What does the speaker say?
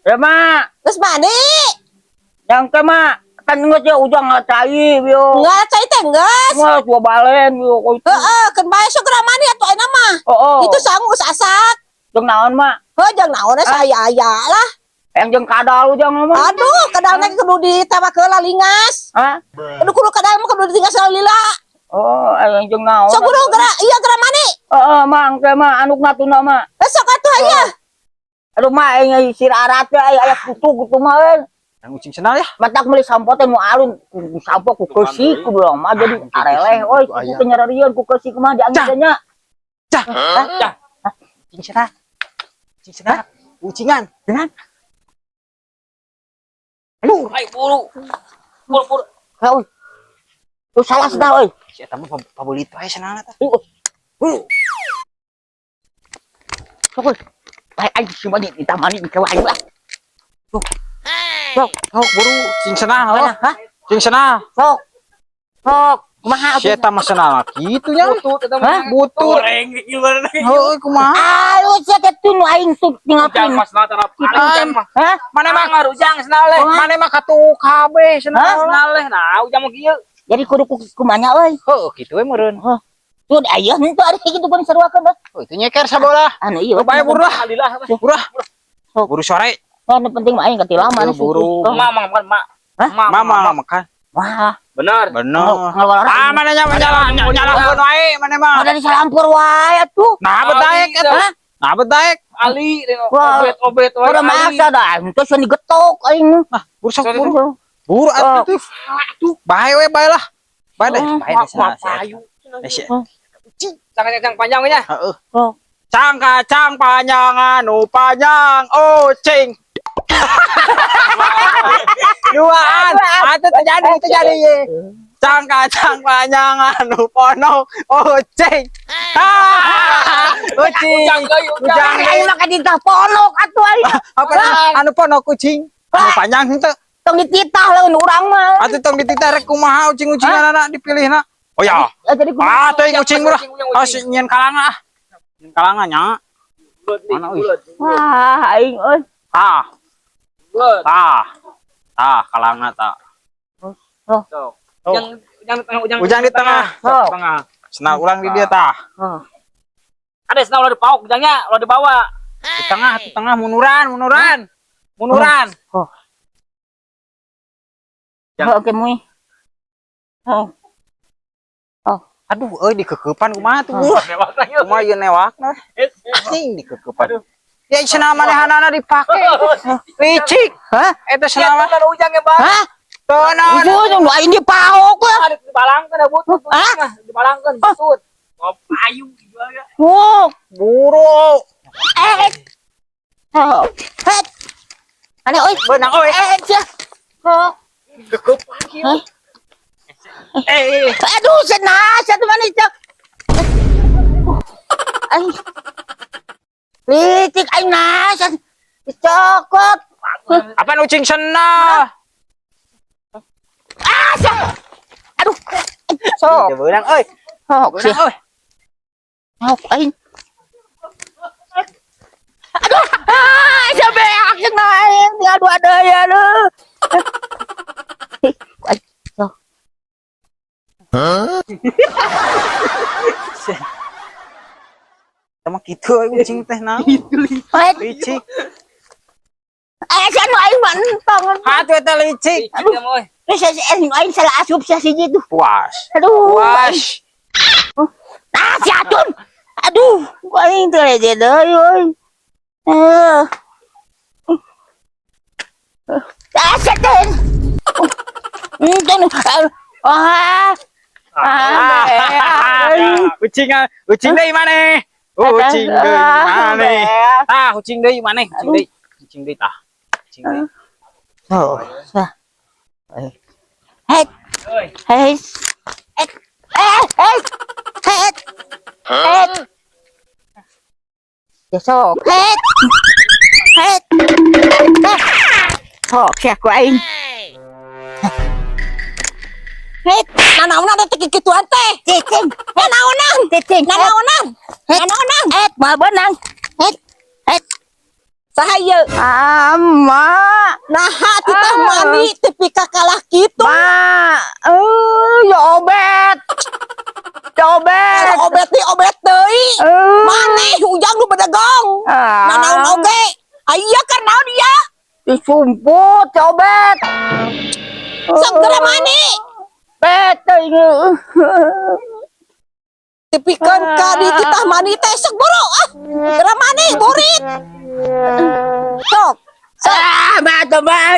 Ya, Mak. Geus mandi? Yang ke, Mak. Kan geus ya ujang cai yo. Enggak, cai teh geus. Wah, dua balen yo kok itu. Heeh, keun bae sok geura mandi atuh ayeuna mah. Oh. Itu sangu geus asak. Jeung naon, Mak? Heuh, jang naon saya aya lah. Yang jeung kadal ujang mah. Aduh, kadalna kudu ditambah heula lingas. Hah? Kudu kudu kadal mah kudu ditingas heula lila. Oh, yang jeung naon? Sok kudu geura, iya geura mandi. Heeh, Mak, engke Mak, anukna tuna, Mak. Eh, sok atuh aya. Aduh, Mak, aing sirarat teh aya aya kutu kutu mah euy. Yang ucing sendal ya. Matak meuli sampo teh nu alun, ku sampo ku keusik ku bilang mah jadi areleh euy, ku teh nyararieun ku keusik mah dianggeun nya. Cah. Hah? Cah. Ucing sendal. Ucing sendal. Ucingan. Dengan? Aduh. Ayo buru. Buru buru. Euy. Lu salah sendal euy. Si eta mah pabelit wae sendalna teh. Buru. Sok euy. Bae aing si mandi ditamani ke aing lah. Sok. Sok, Sok buru cing sendal. mana? Hah? Cing sendal. Sok. Sok. Kumaha Si eta mah sendal kitu nya. Butut eta Hah? mah. Butut. Goreng gimana nih? Heuh, kumaha? Aduh, sia teh tuh nu aing tuh Ujang tinggalkeun. mas sendal tanah paling ujang mah. Hah? Mana mah Mah ujang sendal leh. mana mah katu kabeh sendal. Sendal leh. Nah, ujang mah kieu. Jadi kudu kumanya euy. Heuh, kitu we meureun. Tuh aya henteu ari kitu pun saruakeun euy. Oh, itu nyeker sabolah. Anu iya. Bae buru lah. Alhamdulillah. Buru ah. Buru sore. Oh, nu penting mah aing katilaman. Buru, buru. Mak mak makan mak. Hah? Mak Mama makan. Wah, Bener. Bener. Ah, mana nya nyalah nyalahkeun wae mana mah. Ada di salampur wae atuh. Nah, bedaek eta. Nah, bedaek. Ali Wah. obet obet wae. Udah maksa dah, itu sih digetok aing. Nah, buru sok Sorry, buru. Buru atuh tuh. Tuh, bae we bae lah. Bae deh, bae deh sana. Payu. Eh, si- Cang cang panjang nya. Heeh. Oh. Cang kacang panjang anu panjang ucing. Duaan. Atuh terjadi terjadi. Cang kacang panjang anu ponok ucing. Ah, ucing. Ujang deui, ujang. Ujang Aing mah kaditah ponok atuh aing. Apa anu ponok kucing? Anu panjang henteu. Tong dititah lamun urang mah. Atuh tong dititah rek kumaha ucing-ucingan dipilihna. Oh ya. Ya, jadi kumaha? Ah, teuing ucing murah. Ucing, ucing, Oh, ucing. si nyieun kalanga ah. Nyieun kalanga nya. Bulat nih, Mana, euy? bulat. Wah, aing euy. Ah, Bulat. tah. Tah, kalanga tah. Sok. Oh. Ujang ujang di tengah, ujang, Ujang di tengah. Sok, tengah. Senal ulang di dia tah. Oh. Ada senal ulah dipauk ujangnya, ulah dibawa. Di tengah munuran, munuran. Munuran. Oh. Jang. Oh, oke mui. Oh. Aduh, euy dikeukeupan kumaha tuh? Oh. Newakna ieu. Kumaha ieu newakna? Anjing dikeukeupan. Ya cenah manehanana dipake. Licik. Hah? Eta Ya, cenah mah. tuh ujangnya, Bang. Hah? Teu naon. Itu nu aing dipaok lah. Ada dibalangkeun da butut. Hah? Dibalangkeun butut. Oh, payu juga. Oh. Buru. Eh. Oh. Het. Ane euy. Beunang euy. Eh, sia. Oh. Kekeupan kieu. Hah? Eh, Aduh, senah, satu mana itu? Aing. Licik aing nas. Dicokot. Apaan ucing senah? Ah, sia. Aduh. Sok. Teu beunang euy. Sok sia. Beunang euy. Sok aing. Aduh, ah, sia beak jeung aing tinggal dua deui aduh. Aing, sok. Huh? Sama kitu euy ucing teh naon? Eh, Licik. eh, sia nu aing mah entong. Atuh eta licik. Aduh, euy. Terus eh, aing salah asup sia siji tuh. Puas. Aduh. Puas. Ah, si Atun. Aduh, aing teh lece deui euy. Eh. Ah, setan. Entong. Ah. Ah, Ucing ucing deui maneh. Ucing deui maneh. Tah, ucing deui maneh, ucing deui. Ucing deui tah. Ucing deui. Oh, sah. Hei, Euy. hei. Eh, eh, eh. Het. Het. Ya sok. Het. Het. Sok sia ku aing. Het. Nanaonan teh kikituan teh? Cicing. Nanaonan? Cicing. Nanaonan? Het. Nanaonan? Het, moal beunang. Het. Het. Saha ieu? Ah, mak. Naha titah Ah. mani tepi ka kalah kitu. Mak. Eh, ya obet. Ya obet. Kalau obet nih obet deui. Eh. Maneh Ujang nu bedegong. Ah. Nanaon oge? Aya keur naon ieu? Disumput, ya obet. Sok geura mani. Bet, ini. Tepikeun ka di titah mani teh, sok buru ah. Geura mani burit. Sok. Ah, mak, tuh, mak.